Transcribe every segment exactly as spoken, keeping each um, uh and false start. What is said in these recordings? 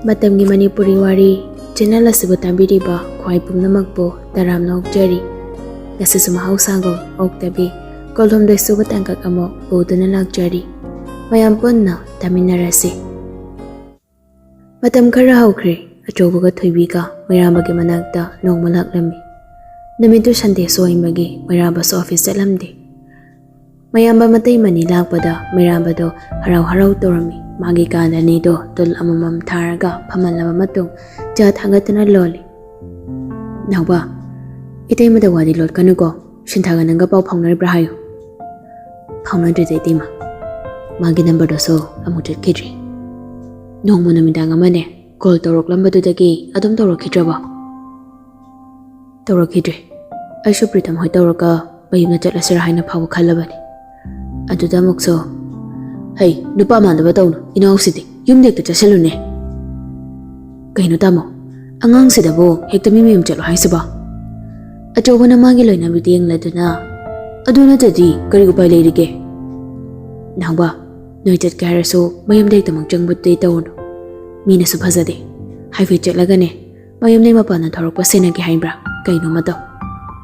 ꯃꯇꯝꯒꯤ ꯃꯅꯤꯄꯨꯔꯤ ꯋꯥꯔꯤ ꯆꯦꯅꯦꯜ ꯑꯁꯤꯕꯨ ꯇꯥꯕꯤꯔꯤꯕ ꯈ꯭ꯋꯥꯏ ꯄꯨꯝꯅꯃꯛꯄꯨ ꯇꯔꯥꯝꯅ ꯑꯣꯛꯆꯔꯤ꯫ ꯉꯁꯤꯁꯨ ꯃꯍꯧꯁꯥꯒꯨꯝ ꯑꯣꯛꯇꯕꯤ ꯀꯨꯟꯍꯨꯝꯗꯣꯏ ꯁꯨꯕ ꯇꯥꯡꯀꯛ ꯑꯃ ꯄꯨꯗꯨꯅ ꯂꯥꯛꯆꯔꯤ꯫ ꯃꯌꯥꯝ ꯄꯨꯟꯅ ꯇꯥꯃꯤꯟꯅꯔꯁꯤ꯫ ꯃꯇꯝ ꯈꯔ ꯍꯧꯈ꯭ꯔꯦ꯫ ꯑꯆꯧꯕꯒ ꯊꯣꯏꯕꯤꯒ ꯃꯩꯔꯥꯝꯕꯒꯤ ꯃꯅꯥꯛꯇ ꯅꯣꯡꯃ ꯂꯥꯛꯂꯝꯃꯤ꯫ ꯅꯨꯃꯤꯠꯇꯨ ꯁꯟꯗꯦꯁꯨ ꯑꯣꯏꯕꯒꯤ ꯃꯩꯔꯥꯝꯕꯁꯨ ꯑꯣꯐꯤꯁ ꯆꯠꯂꯝꯗꯦ꯫ ꯃꯌꯥꯝꯕ ꯃꯇꯩ ꯃꯅꯤ ꯂꯥꯛꯄꯗ ꯃꯩꯔꯥꯝꯕꯗꯣ ꯍꯔꯥꯎ ꯍꯔꯥꯎ ꯇꯧꯔꯝꯃꯤ꯫ ꯃꯥꯒꯤ ꯀꯥꯟꯗ ꯑꯅꯤꯗꯣ ꯇꯨꯜ ꯑꯃꯃꯝ ꯊꯥꯔꯒ ꯐꯝꯍꯜꯂꯕ ꯃꯇꯨꯡ ꯆꯥ ꯊꯥꯡꯒꯠꯇꯨꯅ ꯂꯣꯜꯂꯤ꯫ "ꯅꯥꯎꯕ, ꯏꯇꯩꯃꯗ ꯋꯥꯗꯤ ꯂꯣꯠꯀꯅꯨꯀꯣ꯫ ꯁꯤꯟꯊꯥꯒ ꯅꯪꯒ ꯄꯥꯎ ꯐꯥꯎꯅꯔꯤꯕ꯭ꯔꯥ ꯍꯥꯏꯌꯨ꯫" "ꯐꯥꯎꯅꯗ꯭ꯔꯤꯗ ꯏꯇꯩꯃ꯫ ꯃꯥꯒꯤ ꯅꯝꯕꯔꯗꯨꯁꯨ ꯑꯃꯨꯛ ꯆꯠꯈꯤꯗ꯭ꯔꯤ꯫ ꯅꯣꯡꯃ ꯅꯨꯃꯤꯗꯥꯡ ꯑꯃꯅꯦ ꯀꯣꯜ ꯇꯧꯔꯛꯂꯝꯕꯗꯨꯗꯒꯤ ꯑꯗꯨꯝ ꯇꯧꯔꯛꯈꯤꯗ꯭ꯔꯕꯣ?" "ꯇꯧꯔꯛꯈꯤꯗ꯭ꯔꯦ꯫ ꯑꯩꯁꯨ ꯄ꯭ꯔꯤꯇꯝ ꯍꯣꯏ ꯇꯧꯔꯒ ꯃꯌꯨꯝꯗ ꯆꯠꯂꯁꯤꯔꯥ ꯍꯥꯏꯅ ꯐꯥꯎꯕ ꯈꯜꯂꯕꯅꯤ꯫ ꯑꯗꯨꯗ ꯑꯃꯨꯛꯁꯨ," "ꯍꯩ, ꯅꯨꯄꯥ ꯃꯥꯟꯗꯕ ꯇꯧꯅꯨ꯫ ꯏꯅꯥꯎꯁꯤꯗꯤ ꯌꯨꯝꯗ ꯍꯦꯛꯇ ꯆꯠꯁꯤꯜꯂꯨꯅꯦ꯫ ꯀꯩꯅꯣ ꯇꯥꯃꯣ, ꯑꯉꯥꯡꯁꯤꯗꯕꯨ ꯍꯦꯛꯇ ꯃꯤ ꯃꯌꯨꯝ ꯆꯠꯂꯣ ꯍꯥꯏꯁꯤꯕꯣ?" ꯑꯆꯧꯕꯅ ꯃꯥꯒꯤ ꯂꯣꯏꯅꯕꯤꯗ ꯌꯦꯡꯂꯗꯨꯅ, "ꯑꯗꯨ ꯅꯠꯇ꯭ꯔꯗꯤ ꯀꯔꯤ ꯎꯄꯥꯏ ꯂꯩꯔꯤꯒꯦ? ꯅꯥꯎꯕ, ꯅꯣꯏ ꯆꯠꯀꯦ ꯍꯥꯏꯔꯁꯨ ꯃꯌꯨꯝꯗ ꯍꯦꯛꯇꯃꯛ ꯆꯪꯕꯗꯨꯗꯤ ꯇꯧꯔꯨꯅꯨ꯫ ꯃꯤꯅꯁꯨ ꯐꯖꯗꯦ꯫ ꯍꯥꯏꯐꯦꯠ ꯆꯠꯂꯒꯅꯦ, ꯃꯌꯨꯝꯗꯒꯤ ꯃꯄꯥꯟꯗ ꯊꯣꯔꯛꯄ ꯁꯦꯟꯅꯒꯦ ꯍꯥꯏꯕ꯭ꯔꯥ ꯀꯩꯅꯣꯃ ꯇꯧ꯫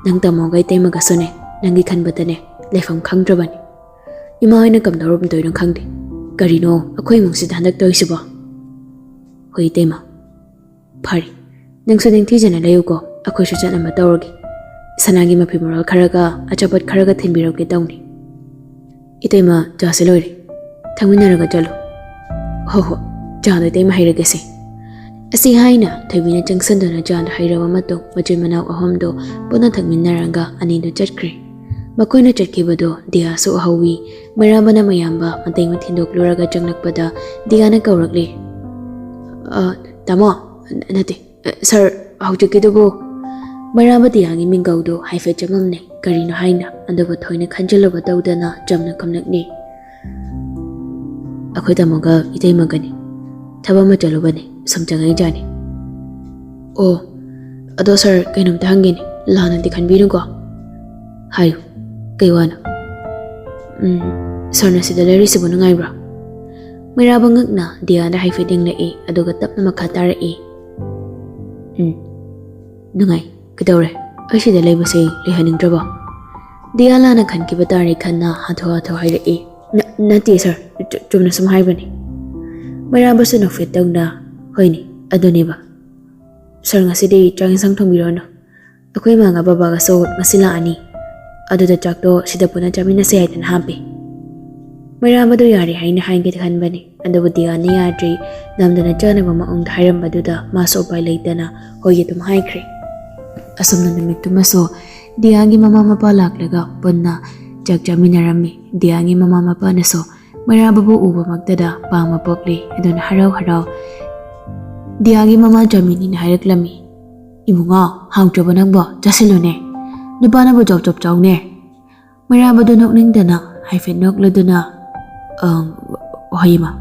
ꯅꯪ ꯇꯥꯃꯣꯒ ꯏꯇꯩꯃꯒꯁꯨꯅꯦ, ꯅꯪꯒꯤ ꯈꯟꯕꯗꯅꯦ ꯂꯩꯐꯝ ꯈꯪꯗ꯭ꯔꯕꯅꯤ꯫ ꯏꯃꯥ ꯍꯣꯏꯅ ꯀꯝꯗꯧꯔꯝꯗꯣꯏꯅꯣ ꯈꯪꯗꯦ꯫ ꯀꯔꯤꯅꯣ ꯑꯩꯈꯣꯏ ꯏꯃꯨꯡꯁꯤꯗ ꯍꯟꯗꯛ ꯇꯧꯔꯤꯁꯤꯕꯣ?" "ꯍꯣꯏ ꯏꯇꯩꯃ, ꯐꯔꯦ, ꯅꯪꯁꯨ ꯅꯤꯡꯊꯤꯖꯅ ꯂꯩꯌꯨꯀꯣ꯫ ꯑꯩꯈꯣꯏꯁꯨ ꯆꯠꯅꯕ ꯇꯧꯔꯒꯦ꯫ ꯁꯅꯥꯒꯤ ꯃꯐꯤ ꯃꯔꯣꯜ ꯈꯔꯒ ꯑꯆꯥꯄꯣꯠ ꯈꯔꯒ ꯊꯤꯟꯕꯤꯔꯛꯀꯦ ꯇꯧꯅꯤ꯫ ꯏꯇꯩꯃ, ꯆꯥꯁꯦ ꯂꯣꯏꯔꯦ꯫ ꯊꯛꯃꯤꯟꯅꯔꯒ ꯆꯠꯂꯨ꯫" "ꯍꯣ ꯍꯣ, ꯆꯥꯗꯣ ꯏꯇꯩꯃ ꯍꯩꯔꯒꯦꯁꯦ꯫" ꯑꯁꯤ ꯍꯥꯏꯅ ꯊꯣꯏꯕꯤꯅ ꯆꯪꯁꯤꯟꯗꯨꯅ ꯆꯥꯗꯣ ꯍꯩꯔꯕ ꯃꯇꯨꯡ ꯃꯆꯤꯟ ꯃꯅꯥꯎ ꯑꯍꯨꯝꯗꯣ ꯄꯨꯟꯅ ꯊꯛꯃꯤꯟꯅꯔꯒ ꯑꯅꯤꯗꯨ ꯆꯠꯈ꯭ꯔꯦ꯫ ꯃꯈꯣꯏꯅ ꯆꯠꯈꯤꯕꯗꯣ ꯗꯤꯌꯥꯁꯨ ꯎꯍꯧꯏ꯫ ꯃꯩꯔꯥꯝꯕꯅ ꯃꯌꯥꯝꯕ ꯃꯇꯩ ꯃꯊꯤꯟꯗꯣꯛꯂꯨꯔꯒ ꯆꯪꯂꯛꯄꯗ ꯗꯤꯌꯥꯅ ꯀꯧꯔꯛꯂꯦ꯫ "ꯑ, ꯇꯥꯃꯣ, ꯅꯠꯇꯦ, ꯑ, ꯁꯥꯔ, ꯍꯧꯖꯤꯛꯀꯤꯗꯨꯕꯨ?" ꯃꯩꯔꯥꯝꯕ ꯗꯤꯌꯥꯒꯤ ꯃꯤꯡꯒꯧꯗꯨ ꯍꯥꯏꯐꯦꯠ ꯆꯃꯝꯅꯩ꯫ ꯀꯔꯤꯅꯣ ꯍꯥꯏꯅ ꯑꯗꯨꯕꯨ ꯊꯣꯏꯅ ꯈꯟꯖꯤꯜꯂꯨꯕ ꯇꯧꯗꯅ ꯆꯝꯅ ꯈꯨꯝꯂꯛꯂꯦ꯫ "ꯑꯩꯈꯣꯏ ꯇꯥꯃꯣꯒ ꯏꯇꯩꯃꯒꯅꯤ꯫ ꯊꯕꯛ ꯑꯃ ꯆꯠꯂꯨꯕꯅꯤ, ꯁꯨꯝ ꯆꯪꯉꯛꯏꯖꯥꯠꯅꯤ꯫" "ꯑꯣ, ꯑꯗꯣ ꯁꯥꯔ, ꯀꯩꯅꯣꯝꯇ ꯍꯪꯒꯦꯅꯦ, ꯂꯥꯟꯅꯗꯤ ꯈꯟꯕꯤꯅꯨꯀꯣ꯫" "ꯍꯥꯏꯌꯨ, ꯀꯩ ꯋꯥꯅꯣ?" "ꯎꯝ, ꯁꯥꯔꯅ ꯁꯤꯗ ꯂꯩꯔꯤꯁꯤꯕꯨ ꯅꯨꯡꯉꯥꯏꯕ꯭ꯔꯥ?" ꯃꯩꯔꯥꯕ ꯉꯛꯅ ꯗꯤꯌꯥꯗ ꯍꯥꯏꯐꯦꯠ ꯌꯦꯡꯂꯛꯏ, ꯑꯗꯨꯒ ꯇꯞꯅ ꯃꯈꯥ ꯇꯥꯔꯛꯏ꯫ "ꯎꯝ, ꯅꯨꯡꯉꯥꯏ꯫ ꯀꯩꯗꯧꯔꯦ? ꯑꯩ ꯁꯤꯗ ꯂꯩꯕꯁꯦ ꯂꯩꯍꯟꯅꯤꯡꯗ꯭ꯔꯕꯣ?" ꯗꯤꯌꯥ ꯂꯥꯟꯅ ꯈꯟꯈꯤꯕ ꯇꯥꯔꯦ ꯈꯟꯅ ꯍꯥꯊꯨ ꯍꯥꯊꯨ ꯍꯥꯏꯔꯛꯏ꯫ "ꯅ-, ꯅꯠꯇꯦ ꯁꯥꯔ, ꯆꯨ-, ꯆꯨꯝꯅ ꯁꯨꯝ ꯍꯥꯏꯕꯅꯤ꯫" ꯃꯩꯔꯥꯕꯁꯨ ꯅꯣꯛꯐꯦꯠ ꯇꯧꯅ, "ꯍꯣꯏꯅꯦ, ꯑꯗꯨꯅꯦꯕ꯫ ꯁꯥꯔ, ꯉꯁꯤꯗꯤ ꯆꯥꯛ ꯏꯟꯁꯥꯡ ꯊꯣꯡꯕꯤꯔꯣꯅꯨ꯫ ꯑꯩꯈꯣꯏ ꯏꯃꯥꯒ ꯕꯕꯥꯒꯁꯨ ꯉꯁꯤ ꯂꯥꯛꯑꯅꯤ꯫ ꯑꯗꯨꯗ ꯆꯥꯛꯇꯣ ꯁꯤꯗ ꯄꯨꯟꯅ ꯆꯥꯃꯤꯟꯅꯁꯦ" ꯍꯥꯏꯗꯅ ꯍꯥꯞꯄꯤ꯫ ꯃꯩꯔꯥꯕꯗꯨ ꯌꯥꯔꯦ ꯍꯥꯏꯅ ꯍꯥꯏꯒꯦ ꯈꯟꯕꯅꯤ, ꯑꯗꯨꯕꯨ ꯗꯤꯌꯥꯅ ꯌꯥꯗ꯭ꯔꯤ꯫ ꯅꯝꯗꯅ ꯆꯥꯅꯕ ꯃꯑꯣꯡꯗ ꯍꯥꯏꯔꯝꯕꯗꯨꯗ ꯃꯥꯁꯨ ꯎꯄꯥꯏ ꯂꯩꯇꯅ ꯍꯣꯏ ꯑꯗꯨꯝ ꯍꯥꯏꯈ꯭ꯔꯦ꯫ ꯑꯁꯣꯝꯅ ꯅꯨꯃꯤꯠꯇꯨꯃꯁꯨ ꯗꯤꯌꯥꯒꯤ ꯃꯃꯥ ꯃꯄꯥ ꯂꯥꯛꯂꯒ ꯄꯨꯟꯅ ꯆꯥꯛ ꯆꯥꯃꯤꯟꯅꯔꯝꯃꯤ꯫ ꯗꯤꯌꯥꯒꯤ ꯃꯃꯥ ꯃꯄꯥꯅꯁꯨ ꯃꯩꯔꯥꯕꯕꯨ ꯎꯕꯃꯛꯇꯗ ꯄꯥꯝꯕ ꯄꯣꯛꯂꯤ꯫ ꯑꯗꯨꯅ ꯍꯔꯥꯎ ꯍꯔꯥꯎ ꯗꯤꯌꯥꯒꯤ ꯃꯃꯥ ꯖꯥꯃꯤꯅꯤꯅ ꯍꯥꯏꯔꯛꯂꯝꯃꯤ, "ꯏꯕꯨꯡꯉꯣ, ꯍꯥꯎꯇ꯭ꯔꯕ ꯅꯪꯕꯣ? ꯆꯥꯁꯤꯜꯂꯨꯅꯦ꯫ ꯅꯨꯄꯥꯅꯕꯨ ꯆꯣꯞ ꯆꯣꯞ ꯆꯥꯎꯅꯦ꯫" ꯃꯩꯔꯥꯕꯗꯨ ꯅꯣꯛꯅꯤꯡꯗꯅ ꯍꯥꯏꯐꯦꯠ ꯅꯣꯛꯂꯗꯨꯅ, "ꯑꯪ, ꯍꯣꯏ ꯏꯃꯥ꯫"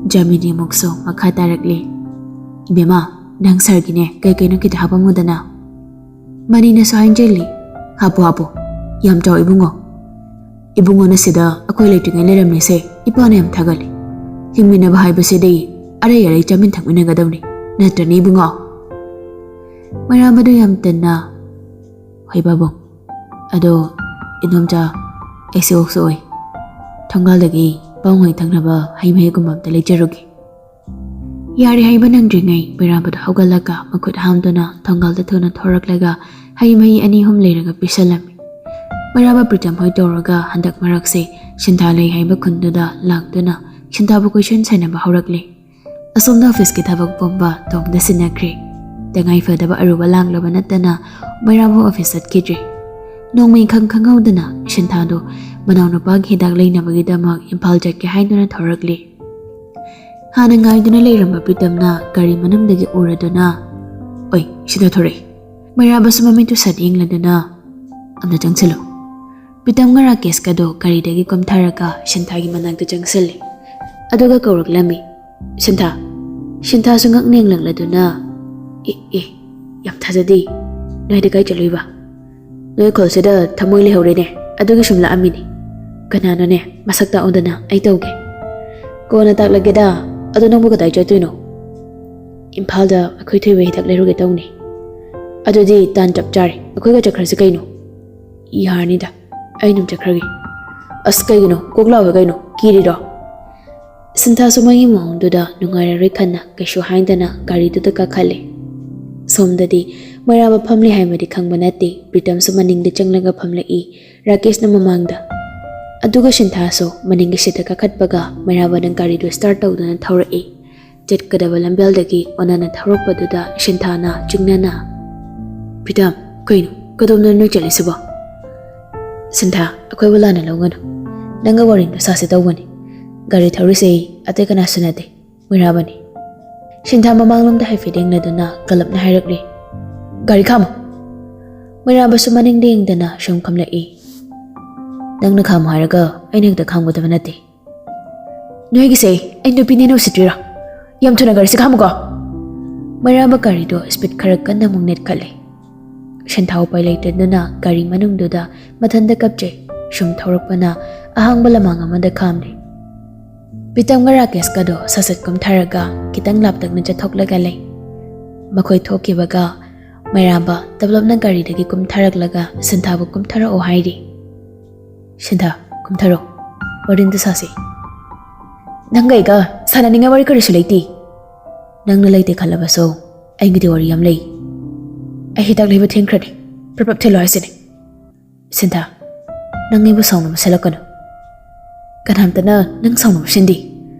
ꯖꯥꯃꯤꯅꯤ ꯑꯃꯨꯛꯁꯨ ꯃꯈꯥ ꯇꯥꯔꯛꯂꯤ, "ꯏꯕꯦꯝꯃ, ꯅꯪ ꯁꯥꯔꯒꯤꯅꯦ ꯀꯩ ꯀꯩꯅꯣ ꯈꯤꯇ ꯍꯥꯞꯄꯝꯃꯨꯗꯅ꯫" ꯃꯅꯤꯅꯁꯨ ꯍꯥꯏꯖꯜꯂꯤ, "ꯍꯥꯞꯄꯣ, ꯍꯥꯞꯄꯣ꯫ ꯌꯥꯝ ꯆꯥꯎ ꯏꯕꯨꯡꯉꯣ꯫ ꯏꯕꯨꯡꯉꯣꯅ ꯁꯤꯗ ꯑꯩꯈꯣꯏ ꯂꯩꯇ꯭ꯔꯤꯉꯩ ꯂꯩꯔꯝꯃꯤꯁꯦ ꯏꯄꯥꯅ ꯌꯥꯝ ꯊꯥꯒꯠꯂꯤ꯫ ꯍꯤꯡꯃꯤꯟꯅꯕ ꯍꯥꯏꯕꯁꯤꯗꯤ ꯑꯔꯩ ꯑꯔꯩ ꯆꯥꯃꯤꯟ ꯊꯛꯃꯤꯟꯅꯒꯗꯕꯅꯤ꯫ ꯅꯠꯇ꯭ꯔꯅꯦ ꯏꯕꯨꯡꯉꯣ?" ꯃꯩꯔꯥꯕꯗꯨ ꯌꯥꯝ ꯇꯟꯅ, "ꯍꯣꯏ ꯄꯥꯕꯨꯡ꯫ ꯑꯗꯣ ꯏꯗꯣꯝꯆꯥ, ꯑꯩꯁꯦ ꯑꯣꯛꯁꯨ ꯑꯣꯏ꯫ ꯊꯣꯡꯒꯥꯜꯗꯒꯤ ꯄꯥꯎꯉꯩ ꯊꯛꯅꯕ ꯍꯩ ꯃꯍꯤꯒꯨꯝꯕ ꯑꯝꯇ ꯂꯩꯖꯔꯨꯒꯦ꯫" ꯌꯥꯔꯦ ꯍꯥꯏꯕ ꯅꯪꯗ꯭ꯔꯤꯉꯩ ꯃꯩꯔꯥꯕꯗ ꯍꯧꯒꯠꯂꯒ ꯃꯈꯨꯠ ꯍꯥꯝꯗꯨꯅ ꯊꯣꯡꯒꯥꯜꯗ ꯊꯨꯅ ꯊꯣꯔꯛꯂꯒ ꯍꯩ ꯃꯍꯤ ꯑꯅꯤ ꯑꯍꯨꯝ ꯂꯩꯔꯒ ꯄꯤꯁꯜꯂꯝꯃꯤ꯫ ꯃꯩꯔꯥꯕ ꯄ꯭ꯔꯤꯇꯝ ꯍꯣꯏ ꯇꯧꯔꯒ ꯍꯟꯗꯛ ꯃꯔꯛꯁꯦ ꯁꯤꯟꯊꯥ ꯂꯩ ꯍꯥꯏꯕ ꯈꯨꯟꯗꯨꯗ ꯂꯥꯛꯇꯨꯅ ꯁꯤꯟꯊꯥꯕꯨ ꯀꯣꯏꯁꯟ ꯁꯦꯟꯅꯕ ꯍꯧꯔꯛꯂꯤ꯫ ꯑꯁꯣꯝꯗ ꯑꯣꯐꯤꯁꯀꯤ ꯊꯕꯛ ꯄꯨꯝꯕ ꯇꯣꯝꯗ ꯁꯤꯟꯅꯈ꯭ꯔꯦ꯫ ꯇꯉꯥꯏ ꯐꯗꯕ ꯑꯔꯨꯕ ꯂꯥꯡꯂꯕ ꯅꯠꯇꯅ ꯃꯩꯔꯥꯕ ꯑꯣꯐꯤꯁ ꯆꯠꯈꯤꯗ꯭ꯔꯦ꯫ ꯅꯣꯡꯃꯩ ꯈꯪ ꯈꯪꯍꯧꯗꯅ ꯁꯤꯟꯊꯥꯗꯨ ꯃꯅꯥꯎꯅꯨꯄꯥꯒꯤ ꯍꯤꯗꯥꯛ ꯂꯩꯅꯕꯒꯤꯗꯃꯛ ꯏꯝꯐꯥꯜ ꯆꯠꯀꯦ ꯍꯥꯏꯗꯨꯅ ꯊꯧꯔꯛꯂꯤ꯫ ꯍꯥꯟꯅ ꯉꯥꯏꯗꯨꯅ ꯂꯩꯔꯝꯕ ꯄ꯭ꯔꯤꯇꯝꯅ ꯒꯥꯔꯤ ꯃꯅꯨꯡꯗꯒꯤ ꯎꯔꯗꯨꯅ, "ꯑꯣꯏ, ꯁꯤꯗ ꯊꯣꯔꯛꯏ꯫" ꯃꯩꯔꯥꯕꯁꯨ ꯃꯃꯤꯠꯇꯨ ꯁꯠ ꯌꯦꯡꯂꯗꯨꯅ, "ꯑꯝꯇ ꯆꯪꯁꯤꯜꯂꯨ꯫" ꯄ꯭ꯔꯤꯇꯝꯒ ꯔꯥꯀꯦꯁꯀꯗꯣ ꯒꯥꯔꯤꯗꯒꯤ ꯀꯨꯝꯊꯔꯒ ꯁꯤꯟꯊꯥꯒꯤ ꯃꯅꯥꯛꯇ ꯆꯪꯁꯤꯜꯂꯤ꯫ ꯑꯗꯨꯒ ꯀꯧꯔꯛꯂꯝꯃꯤ, "ꯁꯤꯟꯊꯥ꯫" ꯁꯤꯟꯊꯥꯁꯨ ꯉꯛꯅ ꯌꯦꯡꯂꯛꯂꯗꯨꯅ, "ꯑꯦ, ꯑꯦ, ꯌꯥꯝ ꯊꯥꯖꯗꯦ꯫ ꯅꯣꯏꯗꯤ ꯀꯥꯏ ꯆꯠꯂꯨꯏꯕ? ꯅꯣꯏ ꯈꯨꯜꯁꯤꯗ ꯊꯃꯣꯏ ꯂꯩꯍꯧꯔꯦꯅꯦ, ꯑꯗꯨꯒꯤ ꯁꯨꯝ ꯂꯥꯛꯑꯝꯃꯤꯅꯤ꯫ ꯀꯅꯥꯅꯣꯅꯦ, ꯃꯁꯛ ꯇꯥꯛꯎꯗꯅ ꯑꯩ ꯇꯧꯒꯦ꯫" "ꯀꯣꯟꯅ ꯇꯥꯛꯂꯒꯦꯗ꯫ ꯑꯗꯣ ꯅꯪꯕꯨ ꯀꯗꯥꯏ ꯆꯠꯇꯣꯏꯅꯣ?" "ꯏꯝꯐꯥꯜꯗ ꯑꯩꯈꯣꯏ ꯊꯣꯏꯕ ꯍꯤꯗꯥꯛ ꯂꯩꯔꯨꯒꯦ ꯇꯧꯅꯤ꯫" "ꯑꯗꯨꯗꯤ ꯇꯥꯟ ꯆꯞ ꯆꯥꯔꯦ, ꯑꯩꯈꯣꯏꯒ ꯆꯠꯈ꯭ꯔꯁꯤ ꯀꯩꯅꯣ꯫" "ꯌꯥꯔꯅꯤꯗ, ꯑꯩ ꯑꯗꯨꯝ ꯆꯠꯈ꯭ꯔꯒꯦ꯫" "ꯑꯁ, ꯀꯩꯒꯤꯅꯣ? ꯀꯣꯛ ꯂꯥꯎꯋꯦ ꯀꯩꯅꯣ, ꯀꯤꯔꯤꯔꯣ?" ꯁꯤꯟꯊꯥꯁꯨ ꯃꯥꯒꯤ ꯃꯑꯣꯡꯗꯨꯗ ꯅꯨꯡꯉꯥꯏꯔꯔꯣꯏ ꯈꯟꯅ ꯀꯩꯁꯨ ꯍꯥꯏꯗꯅ ꯒꯥꯔꯤꯗꯨꯗ ꯀꯥꯈꯠꯂꯦ꯫ ꯁꯣꯝꯗꯗꯤ ꯃꯩꯔꯥꯕ ꯐꯝꯂꯤ ꯍꯥꯏꯕꯗꯤ ꯈꯪꯕ ꯅꯠꯇꯦ, ꯄ꯭ꯔꯤꯇꯝꯁꯨ ꯃꯅꯤꯡꯗ ꯆꯪꯂꯒ ꯐꯝꯂꯛꯏ, ꯔꯥꯀꯦꯁꯅ ꯃꯃꯥꯡꯗ꯫ ꯑꯗꯨꯒ ꯁꯤꯟꯊꯥꯁꯨ ꯃꯅꯤꯡꯒꯤ ꯁꯤꯠꯇ ꯀꯥꯈꯠꯄꯒ ꯃꯩꯔꯥꯕꯅ ꯒꯥꯔꯤꯗꯨ ꯁ꯭ꯇꯥꯔꯠ ꯇꯧꯗꯨꯅ ꯊꯧꯔꯛꯏ꯫ ꯆꯠꯀꯗꯕ ꯂꯝꯕꯦꯜꯗꯒꯤ ꯑꯣꯟꯅꯅ ꯊꯧꯔꯛꯄꯗꯨꯗ ꯁꯤꯟꯊꯥꯅ ꯆꯤꯡꯅꯅ, "ꯄ꯭ꯔꯤꯇꯝ, ꯀꯩꯅꯣ? ꯀꯗꯣꯝꯗꯅꯣ ꯅꯣꯏ ꯆꯠꯂꯤꯁꯤꯕꯣ?" "ꯁꯤꯟꯊꯥ, ꯑꯩꯈꯣꯏꯕꯨ ꯂꯥꯟꯅ ꯂꯧꯒꯅꯨ꯫ ꯅꯪꯒ ꯋꯥꯔꯤꯗꯣ ꯁꯥꯁꯦ ꯇꯧꯕꯅꯤ꯫ ꯒꯥꯔꯤ ꯊꯧꯔꯤꯁꯦ ꯑꯇꯩ ꯀꯅꯥꯁꯨ ꯅꯠꯇꯦ, ꯃꯩꯔꯥꯕꯅꯤ꯫" ꯁꯤꯟꯊꯥ ꯃꯃꯥꯡꯂꯣꯝꯗ ꯍꯥꯏꯐꯦꯠ ꯌꯦꯡꯂꯗꯨꯅ ꯀꯜꯂꯞꯅ ꯍꯥꯏꯔꯛꯂꯤ, "ꯒꯥꯔꯤ ꯈꯥꯝꯃꯣ!" ꯃꯩꯔꯥꯕꯁꯨ ꯃꯅꯤꯡꯗ ꯌꯦꯡꯗꯅ ꯁꯨꯝ ꯈꯝꯂꯛꯏ꯫ "ꯅꯪꯅ ꯈꯥꯝꯃꯣ ꯍꯥꯏꯔꯒ ꯑꯩꯅ ꯍꯦꯛꯇ ꯈꯥꯝꯒꯗꯕ ꯅꯠꯇꯦ꯫ ꯅꯣꯏꯒꯤꯁꯦ ꯑꯩ ꯅꯨꯄꯤꯅꯦꯅ ꯎꯁꯤꯠꯇ꯭ꯔꯤꯔꯣ? ꯌꯥꯝ ꯊꯨꯅ ꯒꯥꯔꯤꯁꯦ ꯈꯥꯝꯃꯨꯀꯣ!" ꯃꯩꯔꯥꯕ ꯒꯥꯔꯤꯗꯣ ꯁ꯭ꯄꯤꯗ ꯈꯔ ꯀꯟꯅ ꯑꯃꯨꯛ ꯅꯦꯠꯈꯠꯂꯦ꯫ ꯁꯤꯟꯊꯥ ꯎꯄꯥꯏ ꯂꯩꯇꯗꯨꯅ ꯒꯥꯔꯤ ꯃꯅꯨꯡꯗꯨꯗ ꯃꯊꯟꯇ ꯀꯞꯆꯩ꯫ ꯁꯨꯝ ꯊꯧꯔꯛꯄꯅ ꯑꯍꯥꯡꯕ ꯂꯃꯥꯡ ꯑꯃꯗ ꯈꯥꯝꯂꯦ꯫ ꯄ꯭ꯔꯤꯇꯝꯒ ꯔꯥꯀꯦꯁꯀꯗꯣ ꯁꯠ ꯁꯠ ꯀꯨꯝꯊꯔꯒ ꯈꯤꯇꯪ ꯂꯥꯞꯇꯛꯅ ꯆꯠꯊꯣꯛꯂꯒ ꯂꯩ꯫ ꯃꯈꯣꯏ ꯊꯣꯛꯈꯤꯕꯒ ꯃꯩꯔꯥꯕ ꯇꯞꯂꯞꯅ ꯒꯥꯔꯤꯗꯒꯤ ꯀꯨꯝꯊꯔꯛꯂꯒ ꯁꯤꯟꯊꯥꯕꯨ ꯀꯨꯝꯊꯔꯛꯑꯣ ꯍꯥꯏꯔꯤ꯫ "ꯁꯤꯟꯊꯥ, ꯀꯨꯝꯊꯔꯣ, ꯋꯥꯔꯤ ꯑꯝꯇ ꯁꯥꯁꯤ꯫" "ꯅꯪꯒ ꯑꯩꯒ ꯁꯥꯟꯅꯅꯤꯡꯉꯥꯏ ꯋꯥꯔꯤ ꯀꯔꯤꯁꯨ ꯂꯩꯇꯦ꯫ ꯅꯪꯅ ꯂꯩꯇꯦ ꯈꯜꯂꯕꯁꯨ ꯑꯩꯒꯤꯗꯤ ꯋꯥꯔꯤ ꯌꯥꯝ ꯂꯩ꯫ ꯑꯩ ꯍꯤꯗꯥꯛ ꯂꯩꯕ ꯊꯦꯡꯈ꯭ꯔꯅꯤ, ꯄ꯭ꯔꯞ ꯄ꯭ꯔꯞ ꯊꯤꯜꯂꯣ ꯍꯥꯏꯁꯤꯅꯦ꯫" "ꯁꯤꯟꯊꯥ, ꯅꯪ ꯑꯩꯕꯨ ꯁꯥꯎꯅꯕ ꯁꯤꯜꯂꯛꯀꯅꯨ꯫ ꯀꯅꯥꯝꯇꯅ ꯅꯪ ꯁꯥꯎꯅꯕ ꯁꯤꯟꯗꯦ꯫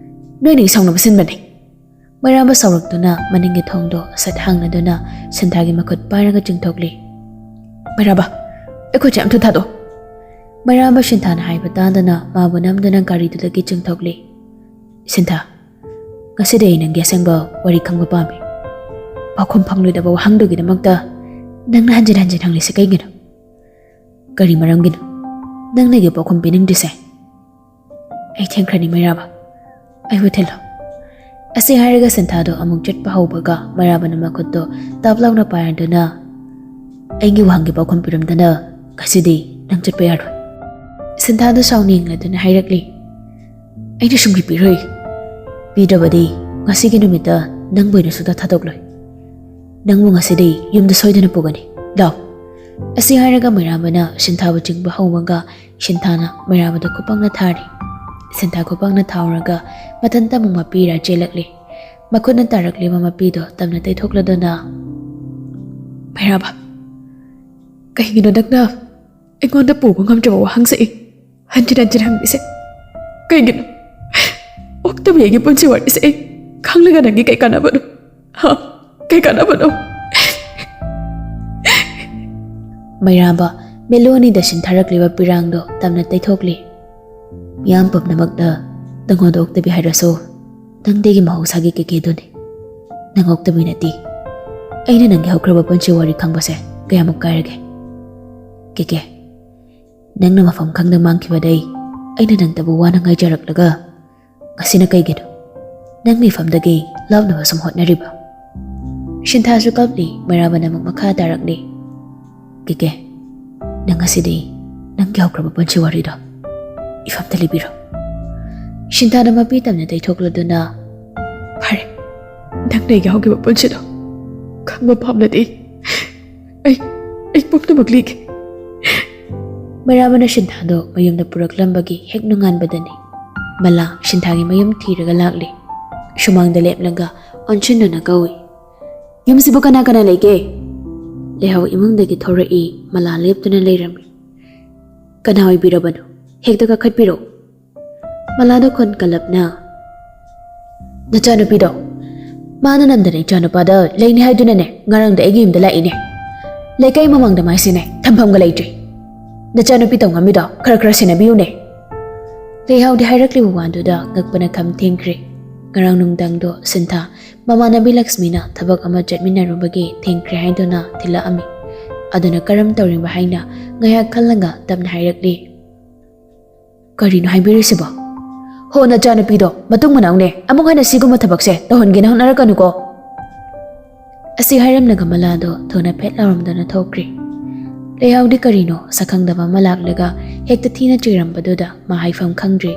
ꯅꯣꯏꯅ ꯑꯩ ꯁꯥꯎꯅꯕ ꯁꯤꯟꯕꯅꯦ꯫" ꯃꯩꯔꯥꯕ ꯁꯥꯎꯔꯛꯇꯨꯅ ꯃꯅꯤꯡꯒꯤ ꯊꯣꯡꯗꯣ ꯁꯠ ꯍꯥꯡꯅꯗꯨꯅ ꯁꯤꯟꯊꯥꯒꯤ ꯃꯈꯨꯠ ꯄꯥꯏꯔꯒ ꯆꯤꯡꯊꯣꯛꯂꯦ꯫ "ꯃꯩꯔꯥꯕ, ꯑꯩꯈꯣꯏ ꯆꯦ ꯑꯝꯇ ꯊꯥꯗꯣꯛꯑꯣ꯫" ꯃꯩꯔꯥꯕ ꯁꯤꯟꯊꯥꯅ ꯍꯥꯏꯕ ꯇꯥꯗꯅ ꯃꯥꯕꯨ ꯅꯝꯗꯨꯅ ꯒꯥꯔꯤꯗꯨꯗꯒꯤ ꯆꯤꯡꯊꯣꯛꯂꯦ꯫ "ꯁꯤꯟꯊꯥ, ꯉꯁꯤꯗꯤ ꯑꯩ ꯅꯪꯒꯤ ꯑꯁꯦꯡꯕ ꯋꯥꯔꯤ ꯈꯪꯕ ꯄꯥꯝꯃꯤ꯫ ꯄꯥꯎꯈꯨꯝ ꯐꯪꯂꯣꯏꯗꯕ ꯋꯥꯍꯪꯗꯨꯒꯤꯗꯃꯛꯇ ꯅꯪꯅ ꯍꯟꯖꯤꯟ ꯍꯟꯖꯤꯟ ꯍꯪꯂꯤꯁꯤ ꯀꯩꯒꯤꯅꯣ? ꯀꯔꯤ ꯃꯔꯝꯒꯤꯅꯣ ꯅꯪꯅ ꯑꯩꯒꯤ ꯄꯥꯎꯈꯨꯝ ꯄꯤꯅꯤꯡꯗ꯭ꯔꯤꯁꯦ?" "ꯑꯩ ꯊꯦꯡꯈ꯭ꯔꯅꯤ ꯃꯩꯔꯥꯕ, ꯑꯩꯕꯨ ꯊꯤꯜꯂꯣ꯫" ꯑꯁꯤ ꯍꯥꯏꯔꯒ ꯁꯤꯟꯊꯥꯗꯣ ꯑꯃꯨꯛ ꯆꯠꯄ ꯍꯧꯕꯒ ꯃꯩꯔꯥꯕꯅ ꯃꯈꯨꯠꯇꯣ ꯇꯥꯞ ꯂꯥꯎꯅ ꯄꯥꯏꯔꯗꯨꯅ, "ꯑꯩꯒꯤ ꯋꯥꯍꯪꯒꯤ ꯄꯥꯎꯈꯨꯝ ꯄꯤꯔꯝꯗꯅ ꯉꯁꯤꯗꯤ ꯅꯪ ꯆꯠꯄ ꯌꯥꯔꯣꯏ꯫" ꯁꯤꯟꯊꯥꯗꯣ ꯁꯥꯎꯅꯤꯡꯂꯗꯨꯅ ꯍꯥꯏꯔꯛꯂꯤ, "ꯑꯩꯅ ꯁꯨꯝ ꯄꯤꯔꯣꯏ꯫ ꯄꯤꯗ꯭ꯔꯕꯗꯤ ꯉꯁꯤꯒꯤ ꯅꯨꯃꯤꯠꯇ ꯅꯪꯕꯨ ꯑꯩꯅ ꯁꯨꯛꯊꯥ ꯊꯥꯗꯣꯛꯂꯣꯏ꯫ ꯅꯪꯕꯨ ꯉꯁꯤꯗꯤ ꯌꯨꯝꯗ ꯁꯣꯏꯗꯅ ꯄꯨꯒꯅꯤ꯫ ꯂꯥꯎ!" ꯑꯁꯤ ꯍꯥꯏꯔꯒ ꯃꯩꯔꯥꯕꯅ ꯁꯤꯟꯊꯥꯕꯨ ꯆꯤꯡꯕ ꯍꯧꯕꯒ ꯁꯤꯟꯊꯥꯅ ꯃꯩꯔꯥꯕꯗ ꯈꯨꯄꯥꯛꯅ ꯊꯥꯔꯤ꯫ ꯁꯤꯟꯊꯥ ꯈꯨꯄꯥꯛꯅ ꯊꯥꯔꯒ ꯃꯊꯟꯇ ꯑꯃꯨꯛ ꯃꯄꯤ ꯏꯔꯥ ꯆꯦꯜꯂꯛꯂꯤ꯫ ꯃꯈꯨꯠꯅ ꯇꯥꯔꯛꯂꯤꯕ ꯃꯄꯤꯗꯣ ꯇꯞꯅ ꯇꯩꯊꯣꯛꯂꯗꯨꯅ, "ꯃꯩꯔꯥꯕ, ꯀꯩꯒꯤꯅꯣ ꯅꯪꯅ ꯑꯩꯉꯣꯟꯗ ꯄꯨꯕ ꯉꯝꯗ꯭ꯔꯕ ꯋꯥꯍꯪꯁꯦ ꯍꯟꯖꯤꯟ ꯍꯟꯖꯤꯟ ꯍꯪꯂꯤꯁꯦ? ꯀꯩꯒꯤꯅꯣ? ꯑꯣꯛꯇꯕꯤ ꯑꯩꯒꯤ ꯄꯨꯟꯁꯤ ꯋꯥꯔꯤꯁꯦ ꯈꯪꯂꯒ ꯅꯪꯒꯤ ꯀꯩ ꯀꯥꯟꯅꯕꯅꯣ? ꯍꯥ? ꯀꯩ ꯀꯥꯟꯅꯕꯅꯣ?" ꯃꯩꯔꯥꯕ ꯃꯤꯠꯂꯨ ꯑꯅꯤꯗ ꯁꯤꯟꯊꯥꯔꯛꯂꯤꯕ ꯄꯤꯔꯥꯡꯗꯣ ꯇꯞꯅ ꯇꯩꯊꯣꯛꯂꯤ꯫ "ꯃꯤꯌꯥꯝ ꯄꯨꯝꯅꯃꯛꯅ ꯅꯪꯉꯣꯟꯗ ꯑꯣꯛꯇꯕꯤ ꯍꯥꯏꯔꯁꯨ, ꯅꯪꯗꯤ ꯑꯩꯒꯤ ꯃꯍꯧꯁꯥꯒꯤ ꯀꯦꯀꯦꯗꯨꯅꯤ꯫ ꯅꯪ ꯑꯣꯛꯇꯕꯤ ꯅꯠꯇꯦ꯫ ꯑꯩꯅ ꯅꯪꯒꯤ ꯍꯧꯈ꯭ꯔꯕ ꯄꯨꯟꯁꯤ ꯋꯥꯔꯤ ꯈꯪꯕꯁꯦ ꯀꯌꯥꯃꯨꯛ ꯀꯥꯏꯔꯒꯦ? ꯀꯦꯀꯦ, ꯅꯪꯅ ꯃꯐꯝ ꯈꯪꯗ ꯃꯥꯡꯈꯤꯕꯗꯩ ꯑꯩꯅ ꯅꯪꯇꯕꯨ ꯋꯥꯅ ꯉꯥꯏꯖꯔꯛꯂꯒ, ꯉꯁꯤꯅ ꯀꯩꯒꯤꯅꯣ ꯅꯪ ꯃꯤꯐꯝꯗꯒꯤ ꯂꯥꯞꯅꯕ ꯁꯨꯝ ꯍꯣꯠꯅꯔꯤꯕ?" ꯁꯤꯟꯊꯥꯁꯨ ꯀꯞꯂꯤ꯫ ꯃꯩꯔꯥꯕꯅ ꯑꯃꯨꯛ ꯃꯈꯥ ꯇꯥꯔꯛꯂꯤ꯫ "ꯀꯦꯀꯦ, ꯅꯪ ꯉꯁꯤꯗꯤ ꯅꯪꯒꯤ ꯍꯧꯈ꯭ꯔꯕ ꯄꯨꯟꯁꯤ ꯋꯥꯔꯤꯗꯣ ꯏꯐꯝꯗ ꯂꯤꯕꯤꯔꯣ꯫" ꯁꯤꯟꯊꯥꯅ ꯃꯄꯤ ꯇꯝꯅ ꯇꯩꯊꯣꯛꯂꯗꯨꯅ, "ꯐꯔꯦ, ꯅꯪꯅ ꯑꯩꯒꯤ ꯍꯧꯈꯤꯕ ꯄꯨꯟꯁꯤꯗꯣ ꯈꯪꯕ ꯄꯥꯝꯂꯗꯤ ꯑꯩ, ꯑꯩ ꯄꯨꯝꯅꯃꯛ ꯂꯤꯒꯦ꯫" ꯃꯩꯔꯥꯕꯅ ꯁꯤꯟꯊꯥꯗꯣ ꯃꯌꯨꯝꯗ ꯄꯨꯔꯛꯂꯝꯕꯒꯤ ꯍꯦꯛ ꯅꯣꯡꯉꯥꯟꯕꯗꯅꯤ ꯃꯂꯥ ꯁꯤꯟꯊꯥꯒꯤ ꯃꯌꯨꯝ ꯊꯤꯔꯒ ꯂꯥꯛꯂꯤ꯫ ꯁꯨꯃꯥꯡꯗ ꯂꯦꯞꯂꯒ ꯑꯣꯟꯁꯤꯟꯗꯨꯅ ꯀꯧꯏ, "ꯌꯨꯝꯁꯤꯕꯨ ꯀꯅꯥ ꯀꯅꯥ ꯂꯩꯒꯦ?" ꯂꯩꯍꯥꯎ ꯏꯃꯨꯡꯗꯒꯤ ꯊꯣꯔꯛꯏ꯫ ꯃꯂꯥ ꯂꯦꯞꯇꯨꯅ ꯂꯩꯔꯝꯃꯤ꯫ "ꯀꯅꯥ ꯑꯣꯏꯕꯤꯔꯕꯅꯣ? ꯍꯦꯛꯇ ꯀꯥꯈꯠꯄꯤꯔꯣ꯫" ꯃꯂꯥꯗꯣ ꯈꯣꯟ ꯀꯜꯂꯞꯅ, "ꯅꯆꯥꯅꯨꯄꯤꯗꯣ, ꯃꯥꯅ ꯅꯝꯗꯅ ꯏꯆꯥꯅꯨꯄꯥꯗ ꯂꯩꯅꯤ ꯍꯥꯏꯗꯨꯅꯅꯦ ꯉꯔꯥꯡꯗ ꯑꯩꯒꯤ ꯌꯨꯝꯗ ꯂꯥꯛꯏꯅꯦ꯫ ꯂꯩꯀꯥꯏ ꯃꯃꯥꯡꯗ ꯃꯥꯏꯁꯤꯅꯦ ꯊꯝꯐꯝꯒ ꯂꯩꯇ꯭ꯔꯦ꯫ ꯅꯆꯥꯅꯨꯄꯤ ꯇꯧꯉꯝꯃꯤꯗꯣ ꯈꯔ ꯈꯔ ꯁꯦꯟꯅꯕꯤꯌꯨꯅꯦ꯫" ꯂꯩꯍꯥꯎꯗꯤ ꯍꯥꯏꯔꯛꯂꯤꯕ ꯋꯥꯗꯨꯗ ꯉꯛꯄꯅ ꯈꯝ ꯊꯦꯡꯈ꯭ꯔꯦ꯫ ꯉꯔꯥꯡ ꯅꯨꯡꯗꯥꯡꯗꯣ ꯁꯤꯟꯊꯥ ꯃꯃꯥꯟꯅꯕꯤ ꯂꯛꯁꯃꯤꯅ ꯊꯕꯛ ꯑꯃ ꯆꯠꯃꯤꯟꯅꯔꯨꯕꯒꯤ ꯊꯦꯡꯈ꯭ꯔꯦ ꯍꯥꯏꯗꯨꯅ ꯊꯤꯜꯂꯛꯑꯝꯃꯤ꯫ ꯑꯗꯨꯅ ꯀꯔꯝ ꯇꯧꯔꯤꯕ ꯍꯥꯏꯅ ꯉꯥꯏꯍꯥꯛ ꯈꯜꯂꯒ ꯇꯞꯅ ꯍꯥꯏꯔꯛꯂꯤ, "ꯀꯔꯤꯅꯣ ꯍꯥꯏꯕꯤꯔꯤꯁꯤꯕꯣ? ꯍꯣ, ꯅꯆꯥꯅꯨꯄꯤꯗꯣ ꯃꯇꯨꯡ ꯃꯅꯥꯎꯅꯦ, ꯑꯃꯨꯛ ꯍꯟꯅ ꯁꯤꯒꯨꯝꯕ ꯊꯕꯛꯁꯦ ꯇꯧꯍꯟꯒꯦꯅ ꯍꯣꯠꯅꯔꯛꯀꯅꯨꯀꯣ꯫" ꯑꯁꯤ ꯍꯥꯏꯔꯝꯂꯒ ꯃꯂꯥꯗꯣ ꯊꯨꯅ ꯐꯦꯠ ꯂꯥꯎꯔꯝꯗꯅ ꯊꯣꯛꯈ꯭ꯔꯦ꯫ ꯂꯩꯍꯥꯎꯗꯤ ꯀꯔꯤꯅꯣ ꯁꯛꯈꯪꯗꯕ ꯑꯃ ꯂꯥꯛꯂꯒ ꯍꯦꯛꯇ ꯊꯤꯅ ꯆꯩꯔꯝꯕꯗꯨꯗ ꯃꯥ ꯍꯥꯏꯐꯝ ꯈꯪꯗ꯭ꯔꯦ꯫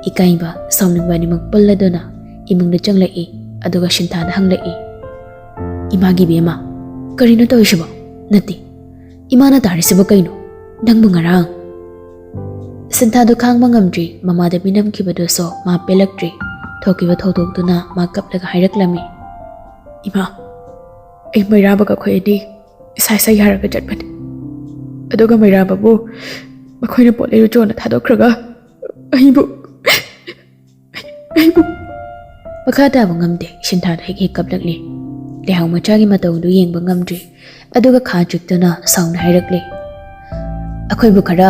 ꯏꯀꯥꯏꯕ, ꯁꯥꯎꯅꯤꯡꯕ ꯑꯅꯤꯃꯛ ꯄꯨꯜꯂꯗꯨꯅ ꯏꯃꯨꯡꯗ ꯆꯪꯂꯛꯏ꯫ ꯑꯗꯨꯒ ꯁꯤꯟꯊꯥꯅ ꯍꯪꯂꯛꯏ, "ꯏꯃꯥꯒꯤ ꯏꯕꯦꯝꯃ, ꯀꯔꯤꯅꯣ ꯇꯧꯔꯤꯁꯤꯕꯣ? ꯅꯠꯇꯦ, ꯏꯃꯥꯅ ꯇꯥꯔꯤꯁꯤꯕꯨ ꯀꯩꯅꯣ? ꯅꯪꯕꯨ ꯉꯔꯥꯡ?" ꯁꯤꯟꯊꯥꯗꯨ ꯈꯥꯡꯕ ꯉꯝꯗ꯭ꯔꯤ꯫ ꯃꯃꯥꯗ ꯃꯤꯅꯝꯈꯤꯕꯗꯨꯁꯨ ꯃꯥ ꯄꯦꯜꯂꯛꯇ꯭ꯔꯤ꯫ ꯊꯣꯛꯈꯤꯕ ꯊꯧꯗꯣꯛꯇꯨꯅ ꯃꯥ ꯀꯞꯂꯒ ꯍꯥꯏꯔꯛꯂꯝꯃꯤ, "ꯏꯃꯥ, ꯑꯩ ꯃꯩꯔꯥꯕꯒ ꯑꯩꯈꯣꯏ ꯑꯅꯤ ꯏꯁꯥ ꯏꯁꯥ ꯌꯥꯔꯒ ꯆꯠꯄꯅꯤ꯫ ꯑꯗꯨꯒ ꯃꯩꯔꯥꯕꯕꯨ ꯃꯈꯣꯏꯅ ꯄꯣꯠ ꯂꯩꯔꯨꯆꯣꯅ ꯊꯥꯗꯣꯛꯈ꯭ꯔꯒ ꯑꯩꯕꯨ, ꯑꯩꯕꯨ" ꯃꯈꯥ ꯇꯥꯕ ꯉꯝꯗꯦ꯫ ꯁꯤꯟꯊꯥꯗ ꯍꯦꯛ ꯍꯦꯛ ꯀꯞꯂꯛꯂꯤ꯫ ꯂꯩꯍꯥꯎ ꯃꯆꯥꯒꯤ ꯃꯇꯧꯗꯨ ꯌꯦꯡꯕ ꯉꯝꯗ꯭ꯔꯤ꯫ ꯑꯗꯨꯒ ꯈꯥ ꯆꯤꯛꯇꯨꯅ ꯁꯥꯎꯅ ꯍꯥꯏꯔꯛꯂꯤ, "ꯑꯩꯈꯣꯏꯕꯨ ꯈꯔ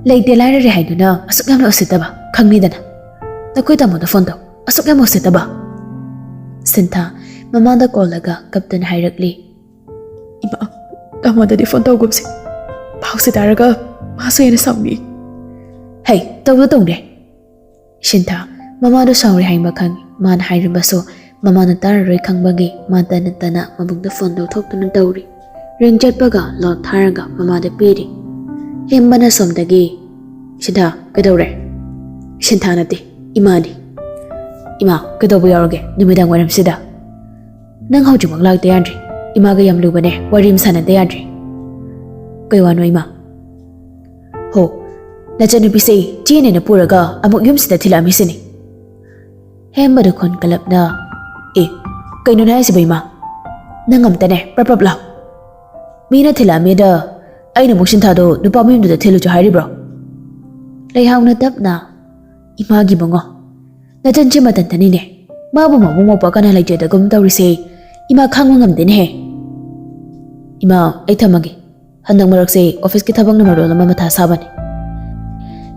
ꯂꯩꯇꯦ ꯂꯥꯏꯔꯔꯦ ꯍꯥꯏꯗꯨꯅ ꯑꯁꯨꯛ ꯌꯥꯝꯅ ꯎꯁꯤꯠꯇꯕ, ꯈꯪꯉꯤꯗꯅ꯫ ꯅꯈꯣꯏ ꯇꯥꯃꯣꯗ ꯐꯣꯟ ꯇꯧ, ꯑꯁꯨꯛ ꯌꯥꯝꯅ ꯎꯁꯤꯠꯇꯕ!" ꯁꯤꯟꯊꯥ ꯃꯃꯥꯗ ꯀꯣꯜꯂꯒ ꯀꯞꯇꯨꯅ ꯍꯥꯏꯔꯛꯂꯤ, "ꯏꯃꯥ, ꯇꯥꯃꯣꯗꯗꯤ ꯐꯣꯟ ꯇꯧꯒꯨꯝꯁꯦ꯫ ꯄꯥꯎꯁꯦ ꯇꯥꯔꯒ ꯃꯥꯁꯨ ꯍꯦꯟꯅ ꯁꯥꯎꯅꯤ꯫" "ꯍꯩ, ꯇꯧꯗ ꯇꯧꯗꯦ꯫" ꯁꯤꯟꯊꯥ ꯃꯃꯥꯗꯣ ꯁꯥꯎꯔꯦ ꯍꯥꯏꯕ ꯈꯪꯉꯤ꯫ ꯃꯥꯅ ꯍꯥꯏꯔꯤꯕꯁꯨ ꯃꯃꯥꯅ ꯇꯥꯔꯔꯣꯏ ꯈꯪꯕꯒꯤ ꯃꯥ ꯇꯅ ꯇꯅ ꯃꯕꯨꯡꯗ ꯐꯣꯟ ꯂꯧꯊꯣꯛꯇꯨꯅ ꯇꯧꯔꯤ꯫ ꯔꯤꯡ ꯆꯠꯄꯒ ꯂꯣꯠ ꯊꯥꯔꯒ ꯃꯃꯥꯗ ꯄꯤꯔꯤ꯫ ꯍꯦꯝꯕꯅ ꯁꯣꯝꯗꯒꯤ, "ꯁꯤꯟꯊꯥ, ꯀꯩꯗꯧꯔꯦ?" "ꯁꯤꯟꯊꯥ ꯅꯠꯇꯦ, ꯏꯃꯥꯅꯤ꯫" "ꯏꯃꯥ, ꯀꯩꯗꯧꯕ ꯌꯥꯎꯔꯒꯦ ꯅꯨꯃꯤꯗꯥꯡ ꯋꯥꯏꯔꯝꯁꯤꯗ?" "ꯅꯪ ꯍꯧꯖꯤꯛꯃꯛ ꯂꯥꯛꯇ ꯌꯥꯗ꯭ꯔꯤ꯫ ꯏꯃꯥꯒ ꯌꯥꯝ ꯂꯨꯕꯅꯦ, ꯋꯥꯔꯤ ꯑꯃ ꯁꯥꯟꯅꯗ ꯌꯥꯗ꯭ꯔꯤ꯫" "ꯀꯩ ꯋꯥꯅꯣ ꯏꯃꯥ?" "ꯍꯣ, ꯅꯆꯟꯅꯨꯄꯤꯁꯦ ꯆꯦꯅꯦꯅ ꯄꯨꯔꯒ ꯑꯃꯨꯛ ꯌꯨꯝꯁꯤꯗ ꯊꯤꯜꯂꯛꯑꯝꯃꯤꯁꯤꯅꯤ꯫" ꯍꯦꯝꯕꯗ ꯈꯣꯟ ꯀꯜꯂꯞꯅ, "ꯑꯦ, ꯀꯩꯅꯣꯅꯦ ꯍꯥꯏꯁꯤꯕꯣ ꯏꯃꯥ? ꯅꯪ ꯑꯝꯇꯅꯦ ꯄ꯭ꯔꯞ ꯄ꯭ꯔꯞ ꯂꯥꯎ꯫ ꯃꯤꯅ ꯊꯤꯜꯂꯛꯑꯝꯃꯦꯗ ꯑꯩꯅ ꯑꯃꯨꯛ ꯁꯤꯟꯊꯥꯗꯣ ꯅꯨꯄꯥ ꯃꯌꯨꯝꯗꯨꯗ ꯊꯤꯜꯂꯨꯆꯣ ꯍꯥꯏꯔꯤꯕ꯭ꯔꯣ?" ꯂꯩꯍꯥꯎꯅ ꯇꯞꯅ, "ꯏꯃꯥꯒꯤ ꯃꯉꯣ, ꯅꯆꯟꯁꯦ ꯃꯇꯟꯇꯅꯤꯅꯦ꯫ ꯃꯥꯕꯨ ꯃꯕꯨꯡ ꯃꯧꯄ꯭ꯋꯥ ꯀꯅꯥ ꯂꯩꯖꯗꯒꯨꯝ ꯇꯧꯔꯤꯁꯦ ꯏꯃꯥ ꯈꯥꯡꯕ ꯉꯝꯗꯦꯅꯦꯍꯦ꯫" "ꯏꯃꯥ, ꯑꯩ ꯊꯝꯃꯒꯦ꯫ ꯍꯟꯗꯛ ꯃꯔꯛꯁꯦ ꯑꯣꯐꯤꯁꯀꯤ ꯊꯕꯛꯅ ꯃꯔꯣꯜ ꯑꯃ ꯃꯊꯥ ꯁꯥꯕꯅꯦ꯫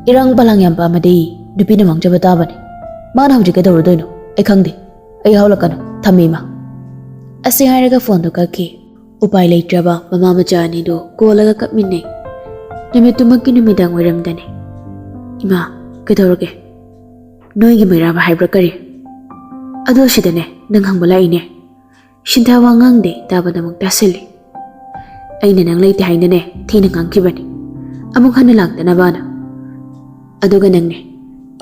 ꯏꯔꯥꯡ ꯄꯂꯥꯡ ꯌꯥꯝ ꯄꯥꯝꯃꯗꯤ ꯅꯨꯄꯤꯅ ꯃꯥꯡꯖꯕ ꯇꯥꯕꯅꯦ꯫ ꯃꯥꯅ ꯍꯧꯖꯤꯛ ꯀꯩꯗꯧꯔꯨꯗꯣꯏꯅꯣ ꯑꯩ ꯈꯪꯗꯦ꯫ ꯑꯩ ꯍꯧꯂꯛꯀꯅꯨ꯫ ꯊꯝꯃꯦ ꯏꯃꯥ꯫" ꯑꯁꯤ ꯍꯥꯏꯔꯒ ꯐꯣꯟꯗꯣ ꯀꯛꯈꯤ꯫ ꯎꯄꯥꯏ ꯂꯩꯇ꯭ꯔꯕ ꯃꯃꯥ ꯃꯆꯥ ꯑꯅꯤꯗꯨ ꯀꯣꯜꯂꯒ ꯀꯞꯃꯤꯟꯅꯩ꯫ ꯅꯨꯃꯤꯠꯇꯨꯃꯛꯀꯤ ꯅꯨꯃꯤꯗꯥꯡ ꯋꯥꯏꯔꯝꯗꯅꯦ꯫ "ꯏꯃꯥ, ꯀꯩꯗꯧꯔꯒꯦ? ꯅꯣꯏꯒꯤ ꯃꯩꯔꯥꯕ ꯍꯥꯏꯕ꯭ꯔꯥ ꯀꯔꯤ? ꯑꯗꯣ ꯁꯤꯗꯅꯦ ꯅꯪ ꯍꯪꯕ ꯂꯥꯛꯏꯅꯦ꯫" ꯁꯤꯟꯊꯥ ꯋꯥ ꯉꯥꯡꯗꯦ, ꯇꯥꯕꯗ ꯑꯃꯨꯛ ꯇꯥꯁꯤꯜꯂꯤ꯫ "ꯑꯩꯅ ꯅꯪ ꯂꯩꯇꯦ ꯍꯥꯏꯅꯅꯦ ꯊꯤꯅ ꯉꯥꯡꯈꯤꯕꯅꯤ, ꯑꯃꯨꯛ ꯍꯟꯅ ꯂꯥꯛꯇꯅꯕꯅ꯫ ꯑꯗꯨꯒ ꯅꯪꯅꯦ,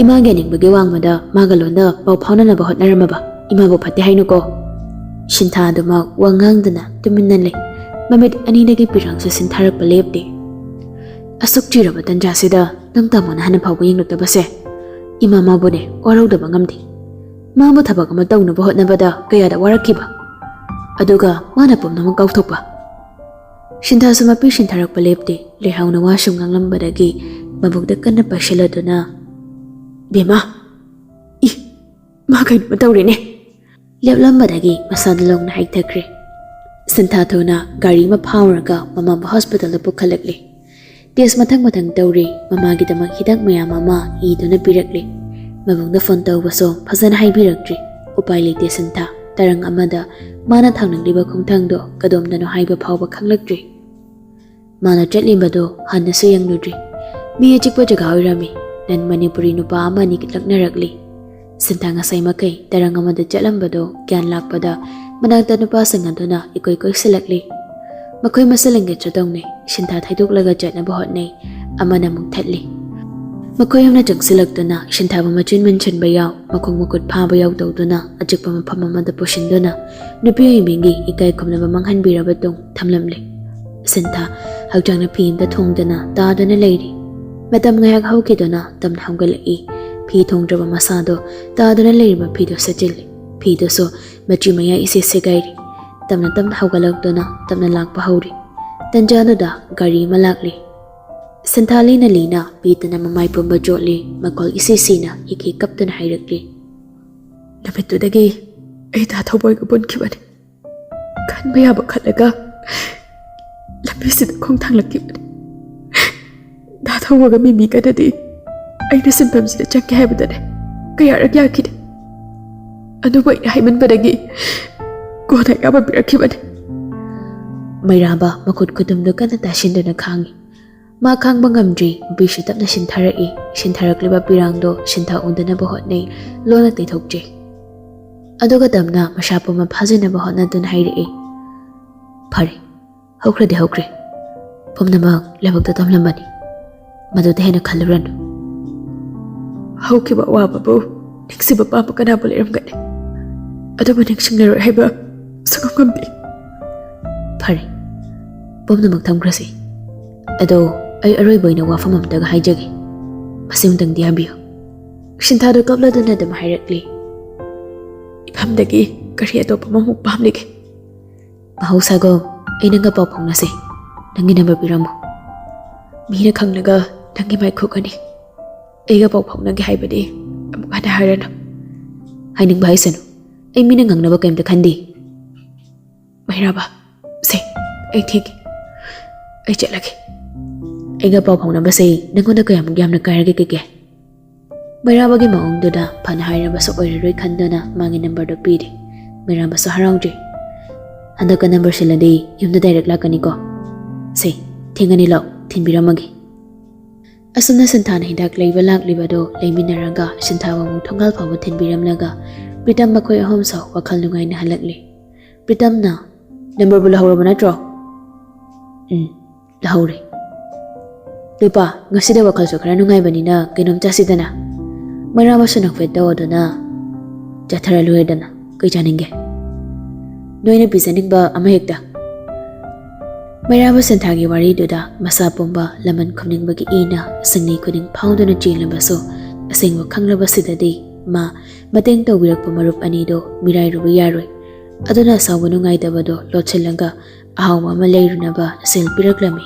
ꯏꯃꯥꯒꯤ ꯑꯅꯤꯡꯕꯒꯤ ꯋꯥꯡꯃꯗ ꯃꯥꯒ ꯂꯣꯟꯗ ꯄꯥꯎ ꯐꯥꯎꯅꯅꯕ ꯍꯣꯠꯅꯔꯝꯃꯕ ꯏꯃꯥꯕꯨ ꯐꯠꯇꯦ ꯍꯥꯏꯅꯨꯀꯣ꯫ ꯁꯤꯟꯊꯥ ꯑꯗꯨꯃꯛ ꯋꯥ ꯉꯥꯡꯗꯅ ꯇꯨꯃꯤꯟꯅ ꯂꯩ꯫ ꯃꯃꯤꯠ ꯑꯅꯤꯗꯒꯤ ꯄꯤꯔꯥꯡꯁꯨ ꯁꯤꯟꯊꯥꯔꯛꯄ ꯂꯦꯞꯇꯦ꯫ ꯑꯁꯨꯛ ꯆꯤꯔꯕ ꯇꯟꯖꯥꯁꯤꯗ ꯅꯪ ꯇꯥꯃꯣꯅ ꯍꯥꯟꯅ ꯐꯥꯎꯕ ꯌꯦꯡꯂꯛꯇꯕꯁꯦ ꯏꯃꯥ ꯃꯥꯕꯨꯅꯦ ꯋꯥꯔꯧꯗꯕ ꯉꯝꯗꯦ꯫ ꯃꯥꯕꯨ ꯊꯕꯛ ꯑꯃ ꯇꯧꯅꯕ ꯍꯣꯠꯅꯕꯗ ꯀꯌꯥꯗ ꯋꯥꯔꯛꯈꯤꯕ, ꯑꯗꯨꯒ ꯃꯥꯅ ꯄꯨꯝꯅꯃꯛ ꯀꯥꯎꯊꯣꯛꯄ꯫ ꯁꯤꯟꯊꯥꯁꯨ ꯃꯄꯤ ꯁꯤꯟꯊꯥꯔꯛꯄ ꯂꯦꯞꯇꯦ꯫ ꯂꯩꯍꯥꯎꯅ ꯋꯥ ꯁꯨꯝ ꯉꯥꯡꯂꯝꯕꯗꯒꯤ ꯃꯕꯨꯛꯇ ꯀꯟꯅ ꯄꯥꯏꯁꯤꯜꯂꯗꯨꯅ, "ꯕꯦꯝꯃ, ꯏ, ꯃꯥ ꯀꯩꯅꯣꯝꯃ ꯇꯧꯔꯦꯅꯦ!" ꯂꯦꯞꯂꯝꯕꯗꯒꯤ ꯃꯁꯥꯗ ꯂꯣꯡꯅ ꯍꯥꯏꯊꯈ꯭ꯔꯦ꯫ ꯁꯤꯟꯊꯥ ꯊꯨꯅ ꯒꯥꯔꯤ ꯑꯃ ꯐꯥꯎꯔꯒ ꯃꯃꯥꯕꯨ ꯍꯣꯁꯄꯤꯇꯥꯜꯗ ꯄꯨꯈꯠꯂꯛꯂꯤ꯫ ꯇꯦꯁ ꯃꯊꯪ ꯃꯊꯪ ꯇꯧꯔꯤ꯫ ꯃꯃꯥꯒꯤꯗꯃꯛ ꯍꯤꯗꯥꯛ ꯃꯌꯥꯝ ꯑꯃ ꯏꯗꯨꯅ ꯄꯤꯔꯛꯂꯤ꯫ ꯃꯕꯨꯡꯗ ꯐꯣꯟ ꯇꯧꯕꯁꯨ ꯐꯖꯅ ꯍꯥꯏꯕꯤꯔꯛꯇ꯭ꯔꯤ꯫ ꯎꯄꯥꯏ ꯂꯩꯇꯦ ꯁꯤꯟꯊꯥ꯫ ꯇꯔꯪ ꯑꯃꯗ ꯃꯥꯅ ꯊꯥꯡꯂꯛꯂꯤꯕ ꯈꯣꯡꯊꯥꯡꯗꯣ ꯀꯗꯣꯝꯗꯅꯣ ꯍꯥꯏꯕ ꯐꯥꯎꯕ ꯈꯪꯂꯛꯇ꯭ꯔꯤ꯫ ꯃꯥꯅ ꯆꯠꯂꯤꯕꯗꯨ ꯍꯟꯅꯁꯨ ꯌꯦꯡꯂꯨꯗ꯭ꯔꯤ꯫ ꯃꯤ ꯑꯆꯤꯛꯄ ꯖꯒꯥ ꯑꯣꯏꯔꯝꯃꯤ꯫ ꯅꯟ ꯃꯅꯤꯄꯨꯔꯤ ꯅꯨꯄꯥ ꯑꯃꯅꯤ ꯂꯛꯅꯔꯛꯂꯤ꯫ ꯁꯤꯟꯊꯥ ꯉꯁꯥꯏ ꯃꯈꯩ ꯇꯔꯪ ꯑꯃꯗ ꯆꯠꯂꯝꯕꯗꯨ ꯒ꯭ꯌꯥꯟ ꯂꯥꯛꯄꯗ ꯃꯅꯥꯛꯇ ꯅꯨꯄꯥꯁꯤꯡ ꯑꯗꯨꯅ ꯏꯀꯣꯏ ꯀꯣꯏꯁꯤꯜꯂꯛꯂꯤ꯫ ꯃꯈꯣꯏ ꯃꯁꯦꯜ ꯂꯦꯡꯒꯦꯠꯁꯨ ꯇꯧꯅꯩ꯫ ꯁꯤꯟꯊꯥ ꯊꯩꯗꯣꯛꯂꯒ ꯆꯠꯅꯕ ꯍꯣꯠꯅꯩ꯫ ꯑꯃꯅ ꯑꯃꯨꯛ ꯊꯠꯂꯤ꯫ ꯃꯈꯣꯏ ꯑꯍꯨꯝꯅ ꯆꯪꯁꯤꯜꯂꯛꯇꯨꯅ ꯁꯤꯟꯊꯥꯕꯨ ꯃꯆꯤꯟ ꯃꯦꯟꯁꯤꯟꯕ ꯌꯥꯎ, ꯃꯈꯣꯡ ꯃꯈꯨꯠ ꯐꯥꯕ ꯌꯥꯎ ꯇꯧꯗꯨꯅ ꯑꯆꯤꯛꯄ ꯃꯐꯝ ꯑꯃꯗ ꯄꯨꯁꯤꯟꯗꯨꯅ ꯅꯨꯄꯤ ꯑꯣꯏꯕꯤꯒꯤ ꯏꯀꯥꯏ ꯈꯨꯝꯅꯕ ꯃꯥꯡꯍꯟꯕꯤꯔꯕ ꯇꯨꯡ ꯊꯝꯂꯝꯂꯤ꯫ ꯁꯤꯟꯊꯥ ꯍꯛꯆꯥꯡꯅ ꯐꯤ ꯑꯃꯗ ꯊꯣꯡꯗꯨꯅ ꯇꯥꯗꯨꯅ ꯂꯩꯔꯤ꯫ ꯃꯇꯝ ꯉꯥꯏꯍꯥꯛ ꯍꯧꯈꯤꯗꯨꯅ ꯇꯞꯅ ꯍꯧꯒꯠꯂꯛꯏ꯫ ꯐꯤ ꯊꯣꯡꯗ꯭ꯔꯕ ꯃꯁꯥꯗꯣ ꯇꯥꯗꯨꯅ ꯂꯩꯔꯤꯕ ꯐꯤꯗꯣ ꯁꯦꯠꯆꯤꯜꯂꯤ꯫ ꯐꯤꯗꯨꯁꯨ ꯃꯆꯤ ꯃꯌꯥ ꯏꯁꯦ ꯁꯦꯒꯥꯏꯔꯤ꯫ ꯇꯞꯅ ꯇꯞꯅ ꯍꯧꯒꯠꯂꯛꯇꯨꯅ ꯇꯞꯅ ꯂꯥꯛꯄ ꯍꯧꯔꯤ꯫ ꯇꯟꯖꯥꯗꯨꯗ ꯒꯥꯔꯤ ꯑꯃ ꯂꯥꯛꯂꯤ꯫ ꯁꯤꯟꯊꯥ ꯂꯤꯅ ꯂꯤꯅ ꯄꯤꯗꯨꯅ ꯃꯃꯥꯏ ꯄꯨꯝꯕ ꯆꯣꯠꯂꯤ꯫ ꯃꯈꯣꯜ ꯏꯁꯤ ꯁꯤꯅ ꯍꯤꯛ ꯍꯤꯛ ꯀꯞꯇꯨꯅ ꯍꯥꯏꯔꯛꯂꯤ꯫ ꯅꯨꯃꯤꯠꯇꯨꯗꯒꯤ ꯑꯩ ꯗꯥ ꯊꯧꯕ ꯍꯣꯏꯒ ꯄꯨꯟꯈꯤꯕꯅꯤ꯫ ꯈꯟꯕ ꯌꯥꯕ ꯈꯜꯂꯒ ꯂꯝꯕꯤꯁꯤꯗ ꯈꯣꯡꯊꯥꯡꯂꯛꯈꯤꯕꯅꯤ꯫ ꯗꯥ ꯊꯧꯕꯒ ꯃꯤꯃꯤꯒꯗꯗꯤ ꯑꯩꯅ ꯁꯤꯟꯐꯝꯁꯤꯗ ꯆꯠꯀꯦ ꯍꯥꯏꯕꯗꯅꯦ ꯀꯌꯥꯔꯛ ꯌꯥꯈꯤꯗꯦ꯫ ꯑꯗꯨꯕꯨ ꯑꯩꯅ ꯍꯥꯏꯃꯟꯕꯗꯒꯤ ꯀꯣꯟꯅ ꯑꯌꯥꯕ ꯄꯤꯔꯛꯈꯤꯕꯅꯤ꯫ ꯃꯩꯔꯥꯕ ꯃꯈꯨꯠ ꯈꯨꯇꯨꯝꯗꯨ ꯀꯟꯅ ꯇꯥꯁꯤꯟꯗꯨꯅ ꯈꯥꯡꯉꯤ꯫ ꯃꯥ ꯈꯥꯡꯕ ꯉꯝꯗ꯭ꯔꯤ꯫ ꯃꯄꯤꯁꯨ ꯇꯞꯅ ꯁꯤꯟꯊꯔꯛꯏ꯫ ꯁꯤꯟꯊꯔꯛꯂꯤꯕ ꯄꯤꯔꯥꯡꯗꯣ ꯁꯤꯟꯊꯥ ꯎꯗꯅꯕ ꯍꯣꯠꯅꯩ꯫ ꯂꯣꯟꯅ ꯇꯩꯊꯣꯛꯆꯩ꯫ ꯑꯗꯨꯒ ꯇꯞꯅ ꯃꯁꯥ ꯄꯨꯝꯕ ꯐꯥꯖꯤꯟꯅꯕ ꯍꯣꯠꯅꯗꯨꯅ ꯍꯥꯏꯔꯛꯏ, "ꯐꯔꯦ, ꯍꯧꯈ꯭ꯔꯗꯤ ꯍꯧꯈ꯭ꯔꯦ꯫ ꯄꯨꯝꯅꯃꯛ ꯂꯥꯏꯕꯛꯇ ꯇꯝꯂꯝꯕꯅꯤ꯫ ꯃꯗꯨꯗ ꯍꯦꯟꯅ ꯈꯜꯂꯨꯔꯅꯨ꯫" ꯍꯧꯈꯤꯕ ꯑꯋꯥꯕꯕꯨ ꯅꯤꯡꯁꯤꯡꯕ ꯄꯥꯝꯕ ꯀꯅꯥꯕꯨ ꯂꯩꯔꯝꯒꯅꯤ? ꯑꯗꯨꯕꯨ ꯅꯤꯡꯁꯤꯡꯂꯔꯣꯏ ꯍꯥꯏꯕ ꯁꯨꯡꯉꯝ ꯉꯝꯗꯦ꯫ ꯐꯔꯦ, ꯄꯨꯝꯅꯃꯛ ꯊꯝꯈ꯭ꯔꯁꯤ꯫ ꯑꯗꯣ, ꯑꯩ ꯑꯔꯣꯏꯕ ꯑꯣꯏꯅ ꯋꯥꯐꯝ ꯑꯃꯇꯒ ꯍꯥꯏꯖꯒꯦ꯫ ꯃꯁꯤꯃꯇꯪꯗꯤ ꯍꯥꯏꯕꯤꯌꯨ꯫ ꯁꯤꯟꯊꯥꯗꯣ ꯀꯞꯂꯗꯨꯅ ꯑꯗꯨꯝ ꯍꯥꯏꯔꯛꯂꯤ, "ꯏꯐꯝꯗꯒꯤ ꯀꯔꯤ ꯑꯇꯣꯞꯄ ꯑꯃꯃꯨꯛ ꯄꯥꯝꯂꯤꯒꯦ?" "ꯃꯍꯧꯁꯥꯒꯨꯝ, ꯑꯩ ꯅꯪꯒ ꯄꯥꯎ ꯐꯥꯎꯅꯁꯦ꯫ ꯅꯪꯒꯤ ꯅꯝꯕꯔ ꯄꯤꯔꯝꯃꯨ꯫ ꯃꯤꯅ ꯈꯪꯂꯒ ꯅꯪꯒꯤ ꯃꯥꯏ ꯈꯨꯛꯀꯅꯤ꯫ ꯑꯩꯒ ꯄꯥꯎ ꯐꯥꯎꯅꯒꯦ ꯍꯥꯏꯕꯗꯤ ꯑꯃꯨꯛ ꯍꯟꯅ ꯍꯥꯏꯔꯅꯨ꯫" "ꯍꯥꯏꯅꯤꯡꯕ ꯍꯥꯏꯁꯅꯨ, ꯑꯩ ꯃꯤꯅ ꯉꯥꯡꯅꯕ ꯀꯩꯝꯇ ꯈꯟꯗꯦ꯫" "ꯃꯩꯔꯥꯕ, ꯁꯦ, ꯑꯩ ꯊꯦꯡꯉꯦ, ꯑꯩ ꯆꯠꯂꯒꯦ꯫ ꯑꯩꯒ ꯄꯥꯎ ꯐꯥꯎꯅꯕꯁꯦ ꯅꯪꯉꯣꯟꯗ ꯀꯌꯥꯃꯨꯛ ꯌꯥꯝꯅ ꯀꯥꯏꯔꯒꯦ, ꯀꯩꯒꯦ?" ꯃꯩꯔꯥꯕꯒꯤ ꯃꯑꯣꯡꯗꯨꯗ ꯐꯅ ꯍꯥꯏꯔꯕꯁꯨ ꯑꯣꯏꯔꯔꯣꯏ ꯈꯟꯗꯨꯅ ꯃꯥꯒꯤ ꯅꯝꯕꯔꯗꯨ ꯄꯤꯔꯦ꯫ ꯃꯩꯔꯥꯕꯁꯨ ꯍꯔꯥꯎꯗ꯭ꯔꯦ꯫ "ꯍꯟꯗꯛꯀ ꯅꯝꯕꯔ ꯁꯤꯜꯂꯗꯤ ꯌꯨꯝꯗ ꯗꯥꯏꯔꯦꯛ ꯂꯥꯛꯀꯅꯤꯀꯣ? ꯁꯦ, ꯊꯦꯡꯉꯅꯤ, ꯂꯥꯛꯑꯣ, ꯊꯤꯟꯕꯤꯔꯝꯃꯒꯦ꯫" ꯑꯁꯨꯝꯅ ꯁꯤꯟꯊꯥꯅ ꯍꯤꯗꯥꯛ ꯂꯩꯕ ꯂꯥꯛꯂꯤꯕꯗꯣ ꯂꯩꯃꯤꯟꯅꯔꯒ ꯁꯤꯟꯊꯥꯕꯨ ꯑꯃꯨꯛ ꯊꯣꯡꯒꯥꯜ ꯐꯥꯎꯕ ꯊꯤꯟꯕꯤꯔꯝꯂꯒ ꯄ꯭ꯔꯤꯇꯝ ꯃꯈꯣꯏ ꯑꯍꯨꯝꯁꯨ ꯋꯥꯈꯜ ꯅꯨꯡꯉꯥꯏꯅ ꯍꯜꯂꯛꯂꯤ꯫ ꯄ꯭ꯔꯤꯇꯝꯅ, "ꯅꯝꯕꯔꯕꯨ ꯂꯧꯍꯧꯔꯕ ꯅꯠꯇ꯭ꯔꯣ?" "ꯎꯝ, ꯂꯧꯍꯧꯔꯦ꯫ ꯅꯨꯄꯥ, ꯉꯁꯤꯗꯤ ꯋꯥꯈꯜꯁꯨ ꯈꯔ ꯅꯨꯡꯉꯥꯏꯕꯅꯤꯅ ꯀꯩꯅꯣꯝ ꯆꯥꯁꯤꯗꯅ?" ꯃꯩꯔꯥꯕꯁꯨ ꯅꯣꯛꯐꯦꯠ ꯇꯧꯗꯨꯅ, "ꯆꯥꯊꯔ ꯂꯣꯏꯔꯦꯗꯅ, ꯀꯩ ꯆꯥꯅꯤꯡꯒꯦ? ꯅꯣꯏꯅ ꯄꯤꯖꯅꯤꯡꯕ ꯑꯃ ꯍꯦꯛꯇ꯫" ꯃꯩꯔꯥꯕ ꯁꯤꯟꯊꯥꯒꯤ ꯋꯥꯔꯤꯗꯨꯗ ꯃꯁꯥ ꯄꯨꯝꯕ ꯂꯃꯟ ꯈꯨꯝꯅꯤꯡꯕꯒꯤ ꯏꯅ ꯁꯤꯡꯂꯤ ꯈꯨꯗꯤꯡ ꯐꯥꯎꯗꯨꯅ ꯆꯦꯜꯂꯕꯁꯨ, ꯑꯁꯦꯡꯕ ꯈꯪꯂꯕꯁꯤꯗꯗꯤ ꯃꯥ ꯃꯇꯦꯡ ꯇꯧꯕꯤꯔꯛꯄ ꯃꯔꯨꯞ ꯑꯅꯤꯗꯣ ꯃꯤꯔꯥꯏꯔꯨꯕ ꯌꯥꯔꯣꯏ꯫ ꯑꯗꯨꯅ ꯑꯁꯥꯎꯕ ꯅꯨꯡꯉꯥꯏꯇꯕꯗꯣ ꯂꯣꯠꯁꯤꯜꯂꯒ ꯑꯍꯥꯎꯕ ꯑꯃ ꯂꯩꯔꯨꯅꯕ ꯁꯦꯜ ꯄꯤꯔꯛꯂꯝꯃꯤ